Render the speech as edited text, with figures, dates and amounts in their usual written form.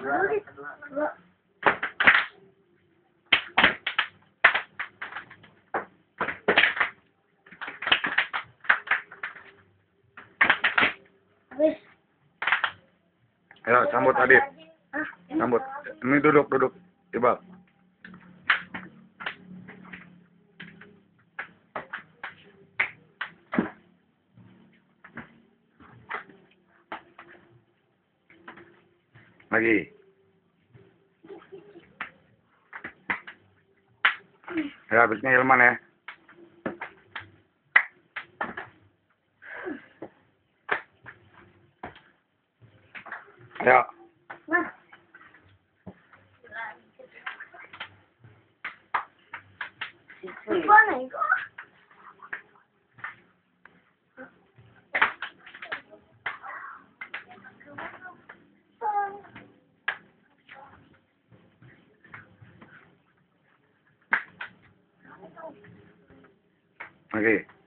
Habis. Ayo, sambut Adit. Sambut. Ini duduk. Coba. Lagi. Ya, habisnya Ilman ya. Ya. Nah. Lupa nih kok. Lagi.